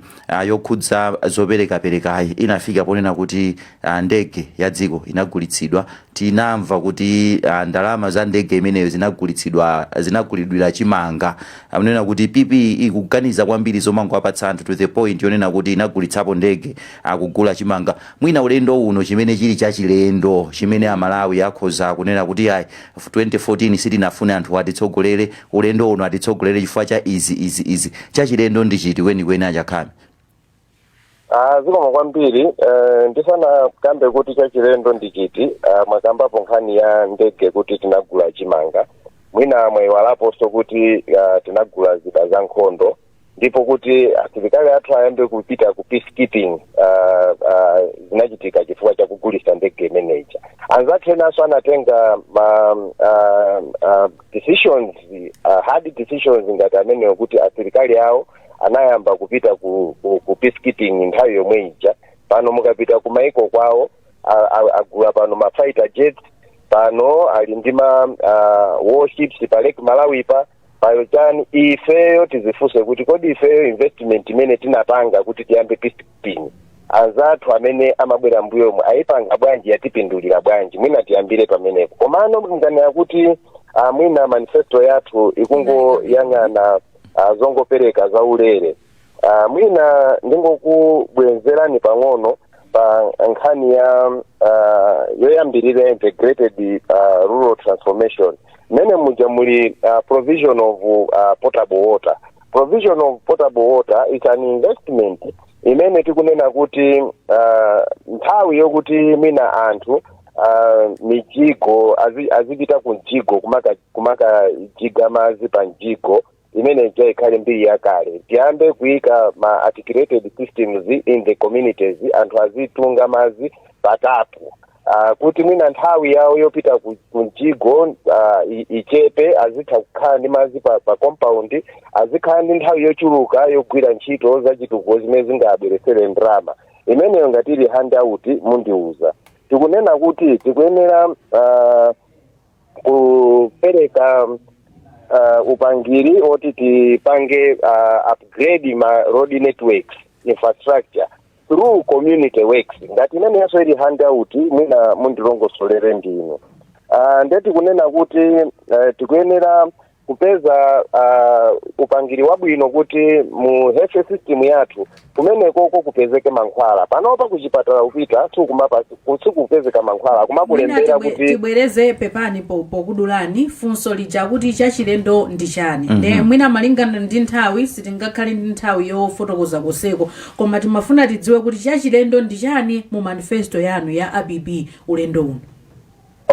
yokhudza zoperekaperekayi inafika ponena kuti ndege ya dziko inagulitsidwa. Tinamva kuti ndalama za ndege imeneyo zinagulitsidwa, zinagulidwira chimanga. Akunena kuti PP ikuganiza kwambiri zomangowapatsa anthu to the point yonena kuti inagulitsapo ndege akugula chimanga. Mwina ulendo uno chimene chili chachilendo chimene Amalawi akhoza kunena kuti ayi, 2014 sitinafune anthu atitsogolere, ulendo uno atitsogolere chifukwa cha izi, izi, izi, chachilendo ndi chiti kwenikweni, Achakhame? Ah, zikomo kwambiri. Ndisanakambe kuti chachilendo ndi chiti, mwakambapo nkhani ya ndege kuti tinagula chimanga. Mwina mwayiwalaponso kuti tinagula zida za nkhondo, ndipo kuti asilikali athu ayambe kupita ku peacekeeping zinachitika chifukwa chakugulisa ndege imeneja. Anzathu enanso anatenga ma decisions, hard decisions ngati amenewo, kuti asilikali awo anayamba kupita ku peacekeeping nthawi yomwe ija. Pano mukapita ku maiko kwawo, agula pano ma fighter jets, pano ali ndi ma warships pa Lake Malawi pa payo chani. Ifeyo tizifunse kuti kodi ifeyo investment imene tinapanga kuti tiyambe peacekeeping, anzathu amene amabwera mbuyomu ayipanga bwanji? Yatipindulira bwanji? Mwina tiyambire pamenepo. Komano mnganena kuti mwina manifesto yathu ikungoyang'ana zongopereka zaulere, mwina ndingokubwenzerani pang'ono pa nkhani ya yoyambirira, integrated rural transformation, mmene muja muli provision of potable water. Provision of potable water is an investment imene tikunena kuti nthawi yokuti mwina anthu mijigo azipita ku mjigo kumakajiga madzi pa mjigo, imene ija ikhale mbiri yakale. Tiyambe kuyika ma articulated systems in the communities, anthu azitunga madzi patapu, kuti mwina nthawi yawo yopita ku mjigo ichepe, azitha kukhala ndi madzi pa compound, azikhala ndi nthawi yochuluka yogwira ntchito zachitukuko zimene zingabweresere ndalama. Imeneyo ngati ili handout, mundiuza. Tikunena kuti tikuyenera kupereka upangiri oti tipange upgrade ma road networks infrastructure through community works. Ngati imeneyonso ili handout, mwina mundilongosolere ndinu. Ndiye tikunena kuti tikuyenera Kupeza upangiri wabwino kuti mu health system yathu kumenekoko kupezeke mankhwala. Panopa kuchipatala kupita sikupezeka mankhwala, kumakulembera Mwina kuti tibwereze, pepani pokudulani. Funso lija kuti chachilendo ndi chani? Nde mwina malingana ndi nthawi sitingakhale ndi nthawi yofotokoza koseko, koma timafuna tidziwe kuti chachilendo ndi chani mu manifesto yanu ya app ulendo uno.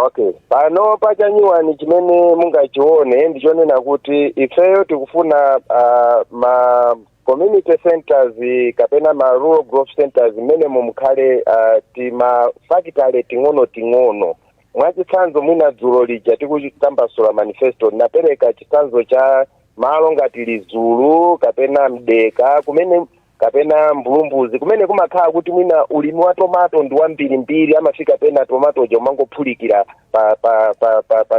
Okay, pano pachanyuwani chimene mungachione ndichonena kuti ifeyo tikufuna ma community centers kapena ma rural growth centers mmene mukhale tima factory ting'ono ting'ono. Mwachitsanzo, mwina dzulo lija tikutambasula manifesto napereka chitsanzo cha malo ngati Lizulu kapena Mdeka kumene, kapena Mbulumbuzi kumene kumakhala kuti mwina ulimi wa tomato ndi wambirimbiri, amafika pena tomato ja umangophulikira pa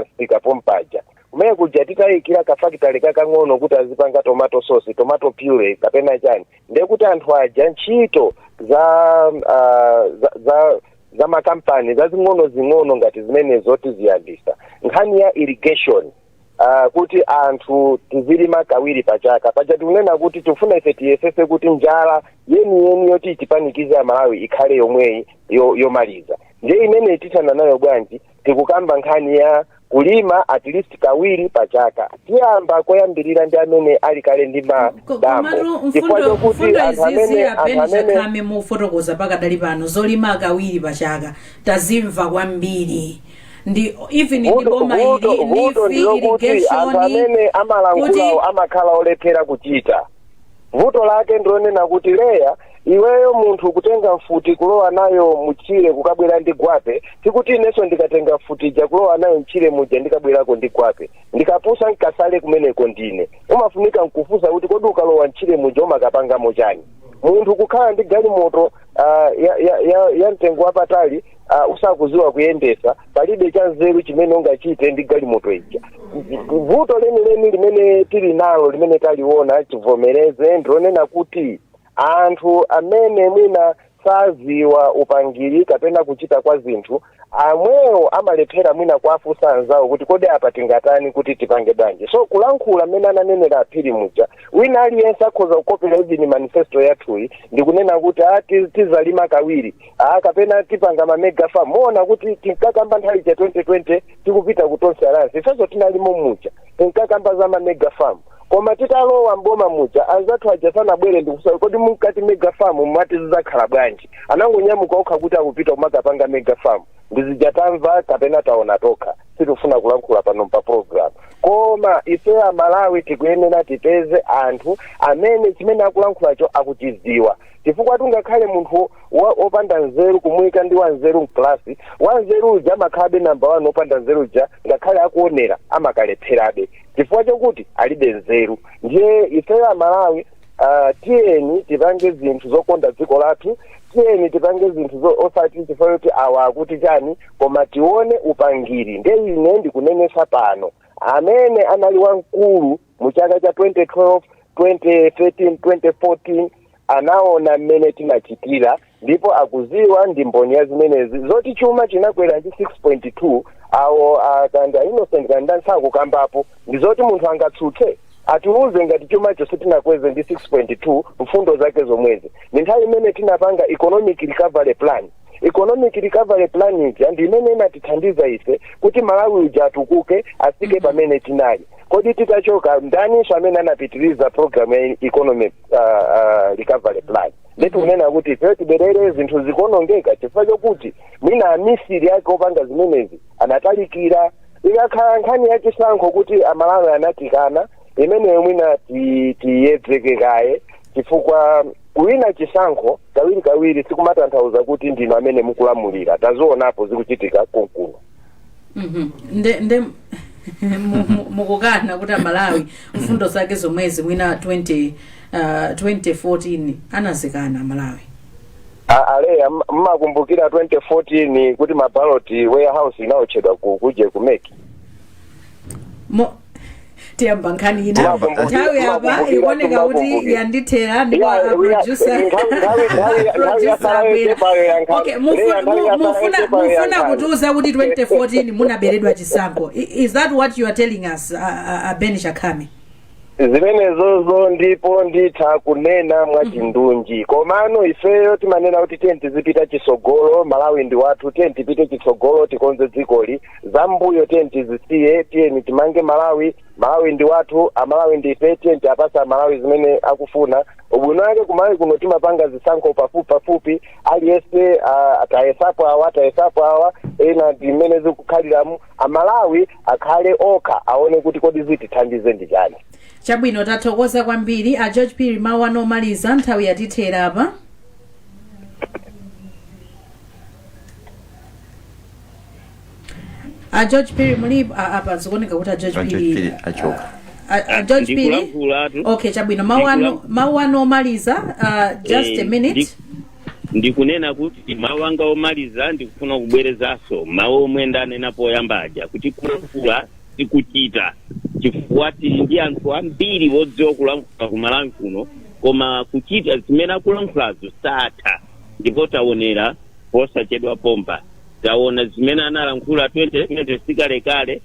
msika pompaja. Kumene kuja titayikira kafakitale kakang'ono kuti azipanga tomato sauce, tomato puree kapena chani, ndiye kuti anthu aja ntchito za makampani zazing'ono zing'ono ngati zimene zoti ziyambisa. Nkhani ya irrigation, kuti anthu tizilima kawiri pachaka. Paja tikunena kuti tifuna ife tiyesese kuti njala yeniyeni yoti itipanikize Amalawi ikhale yomweyi yomaliza. Ndiye imene tithana nayo bwanji? Tikukamba nkhani ya kulima at least kawiri pachaka. Tiyamba koyambirira ndi amene ali kale ndi madambo, Komatu chifukwa mfundo chokuti mfundo anthu izizi amene anthu a Ben amene Chakhame mufotokoza pakadali pano zolima kawiri pachaka tazimva kwambiri ndi even ndi boma ili Vuto ndi ndilokuti anthu irrigation amene amalankhulawo amakhala olephera kuchita. Vuto lake ndilonena kuti, leya, iweyo munthu kutenga mfuti kulowa nayo mutchire kukabwera ndi gwape, tikuti inenso ndikatenga mfuti ija kulowa nayo mtchire muja ndikabwerako ndi gwape, ndikapusa nkasale kumeneko. Ndine umafunika nkufunsa kuti kodi ukalowa mtchire muja umakapangamo chani? Munthu kukhala ndi galimoto ya mtengo wapatali, usakuziwa kuyendesa, palibe cha nzeru chimene ungachite ndi galimoto ija. Vuto lenileni limene tili nalo, limene taliona, tivomereze, ndilonena kuti anthu amene mwina saziwa upangiri kapena kuchita kwa zinthu amwewo amalephera mwina kuafunsa anzawo kuti kodi apa tingatani, kuti tipange bwanji. So kulankhula mmene ananenera aphiri muja, wina aliyense akhoza kukopera even manifesto yathuyi ndikunena kuti a tizalima kawiri, a kapena tipanga ma mega farm. Muona kuti tinkakamba nthawi cha 2020 tikupita ku Tonse Alliance, ifenso tinalimo muja, tinkakamba za ma mega farm, koma titalowa mboma muja anzathu aja sanabwere ndikusa kodi munkati mega farm mwati zidzakhala bwanji? Anangonyamuka okha kuti akupita kumakapanga mega farm. Ndizija tamva kapena taona tokha, sitifuna kulankhula pano pa program. Koma ife Amalawi tikuyenera tipeze anthu amene chimene akulankhulacho akuchiziwa, chifukwa tungakhale munthu wopanda nzeru kumuyika ndi wanzeru mklasi, wanzeru uja amakhalabe namba 1, wopanda nzeru uja ngakhale akuonera amakalepherabe chifukwa chokuti alibe nzeru. Ndiye ifeyo Amalawi, tiyeni tipange zinthu zokonda dziko lathu, tiyeni tipange zinthu osati chifukwa choti awa akuti chani, koma tione upangiri. Ndiye ine ndikunenesa pano, amene anali wamkulu mu chaka cha 2012, 2013, 2014 anaona mmene tinachitira ndipo akuziwa, ndi mboni ya zimenezi zoti chuma chinakwera ndi 6.2. Awo kanda Innocent kanda nsakukambapo, ndi zoti munthu angatsutse, atiuze ngati chumacho sitinakweze ndi 6.2. Mfundo zake zomwezi ndi nthawi imene tinapanga economic recovery plan. Economic recovery plan ija ndi imene inatithandiza ife kuti Malawi uja atukuke, afike pamene tinali. Kodi titachoka ndaninso amene anapitiriza program ya economic recovery plan? Ndikunena kuti ife tibwerere, zinthu zikuonongeka chifukwa chokuti mwina amisiri ake opanga zimenezi anatalikira. Ikakhala nkhani yachisankho kuti Amalawi anatikana, imeneyo mwina tiyedzeke kaye, chifukwa kuwina chisankho kawiri kawiri sikumatanthauza kuti ndinu amene mukulamulira. Tazionapo zikuchitika konkuno. Nde mukukana kuti Amalawi mfundo zake zomwezi mwina 2014 anazikana Amalawi? Aleya, mmakumbukira 2014 kuti ma ballot warehouse inawotchedwa kuje ku MEC? Mo Tiyamba nkhani ina. Tiyamba. Nthawi apa Timakumbukira, ikuoneka kuti timakumbukira. yandithera, ndipo Yeah, a producer nthawi yasala yochepayo yankhani. Okay, Leya, nthawi yasala yochepayo mufuna yankhani. kutiuza kuti 2014 munaberedwa chisankho? Is that what you are telling us, Ben Chakhame? Zimenezozo, ndipo nditha kunena mwachindunji. Komano ifeyo timanena kuti tiye tizipita chitsogolo. Malawi ndi wathu, tiye tipite chitsogolo, tikonze dzikoli. Zambuyo tiye tizisiye, tiyeni timange Malawi. Malawi ndi wathu, Amalawi ndife, tiye tiapasa Amalawi zimene akufuna. Ubwino wake kumalawi kuno timapanga zisankho pafupi pafupi. Aliyense atayesapo awa, tayesapo awa, ena ndi mmene zikukhaliramu. Amalawi akhale okha aone kuti kodi zitithandize ndi chani. Chabwino, tathokoza kwambiri. A George Phiri, mawu anu omaliza, nthawi yatithera apa. A George Phiri, mulipo? Apa zikuoneka kuti a George A George Phiri Phiri achoka. A George Phiri. Ndikulankhulatu. Okay, chabwino, mawu anu, mawu anu omaliza, just a minute. Ndikunena kuti mawu anga omaliza, ndikufuna kubwerezanso mawu omwe ndanena poyamba aja, kuti kulankhula sikuchita, chifukwa tili ndi anthu ambiri wodziwa kulankhula kumalawi kuno, koma kuchita zimene akulankhulazo satha. Ndipo taonera posachedwa pompa, taona zimene analankhula 2020, sikalekale,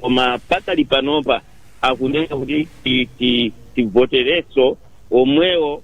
koma pakali panopa akunena kuti tivoterenso omwewo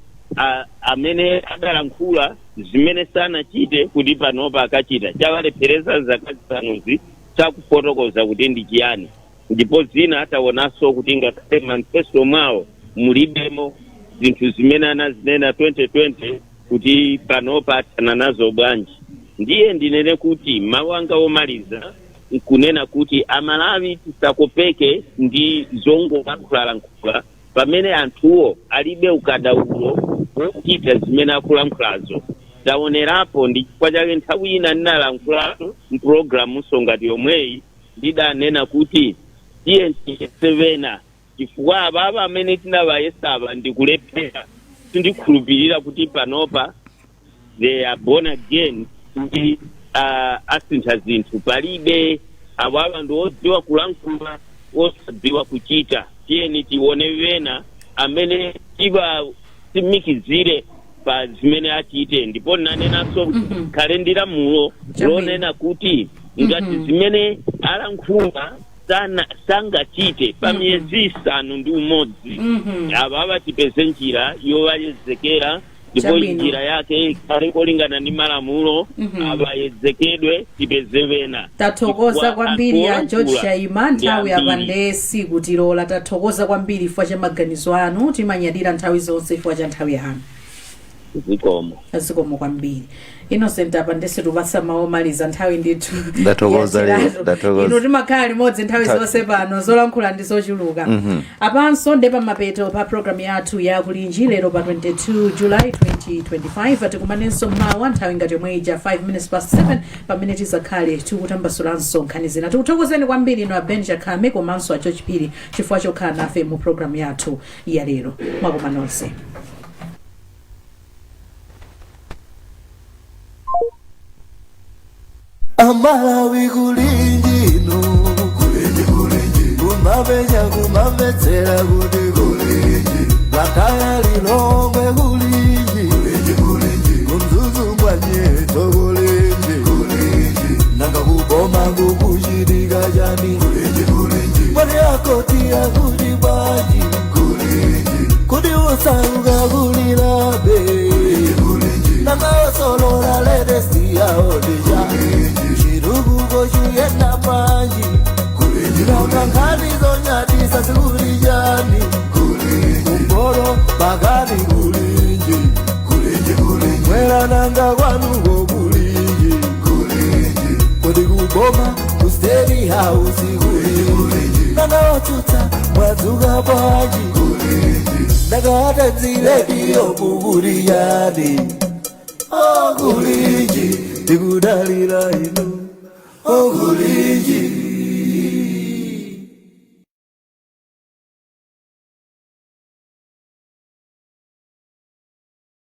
amene adalankhula zimene sanachite, kuti panopa akachita. Chawalephereza zaka zisanuzi sakufotokoza kuti ndi chiyani. Ndipo zina taonanso kuti ngakhale manifesto mwawo mulibemo zinthu zimene anazinena 2020, kuti panopa athana nazo bwanji? Ndiye ndinene kuti mawu anga omaliza nkunena kuti Amalawi tisakopeke ndi zongolankhulalankhula pamene anthuwo alibe ukadaulo wochita zimene akulankhulazo. Taonerapo, ndi chifukwa chake nthawi ina ndinalankhulatu mpulogalamunso ngati yomweyi, ndidanena kuti tiye tiyese, chifukwa ababa amene tinawayesaba ndikulephera, sindikhulupirira kuti panopa they are born again kuti asintha zinthu. Palibe. Awawa ndi odziwa kulankhula, osadziwa kuchita. Tiyeni tione wena amene tiwatsimikizire pa zimene achite. Ndipo nanenanso khale ndi lamulo lonena kuti ngati zimene alankhula sana sangachite pa miyezi 6, aba tipeze njira yowayezekera, ndipo njira yake ikhale kolingana ndi malamulo, abayezekedwe, tipeze wena. Tathokoza Chifukwa kwambiri a anthu George olankhula Shaima. ndi Nthawi apa ambiri. nde sikutilola. Tathokoza kwambiri chifukwa cha maganizo anu, timanyadira nthawi zonse chifukwa cha nthawi yanu. Zikomo. Zikomo kwambiri. Innocent, apa ndese tupatsa mawu omaliza, nthawi ndithu Ndathokoza lero, yatiratu. ndathokoza. Inu timakhala limodzi nthawi zonse pano, zolankhula ndi zochuluka. Apanso nde pamapeto pa programu yathu ya Kulinji lero pa 22 July 2025. Tikumanenso mmawa nthawi ngati yomwe ija, 5 minutes past 7, pamene tizakhale tikutambasulanso nkhani zina. Tikuthokozeni kwambiri inu a Ben Chakhame komanso a George Phiri chifukwa chokhala nafe mu programu yathu ya lero. Mwakoma nonse. Amalawi, kulinji inu, kulinji, kulinji, kumapenya kumamvetsera kuti kulinji, Blantyre, Lilongwe, kulinji, kulinji, kulinji, kuMzuzu kwanyeto, kulinji, kulinji, nanga kuboma kukuchitika chani? Kulinji, kulinji, mwani akoti akuti bwanji? Kulinji, kuti usauka kulilabe? Nanga osolola latest yaodija chitukuko chiyenda bwanji? Nanga nkhani zonyadisa zikuli chani? Kumporo pakati, kulinji, mwera, nanga kwanuko kulinji? Kodi kuboma ku State House kulinji? Nanga otsutsa mwadzuka bwanji? Nanga atanzirediyo kukuli yani? Okulinji, tikudalira inu, okulinji.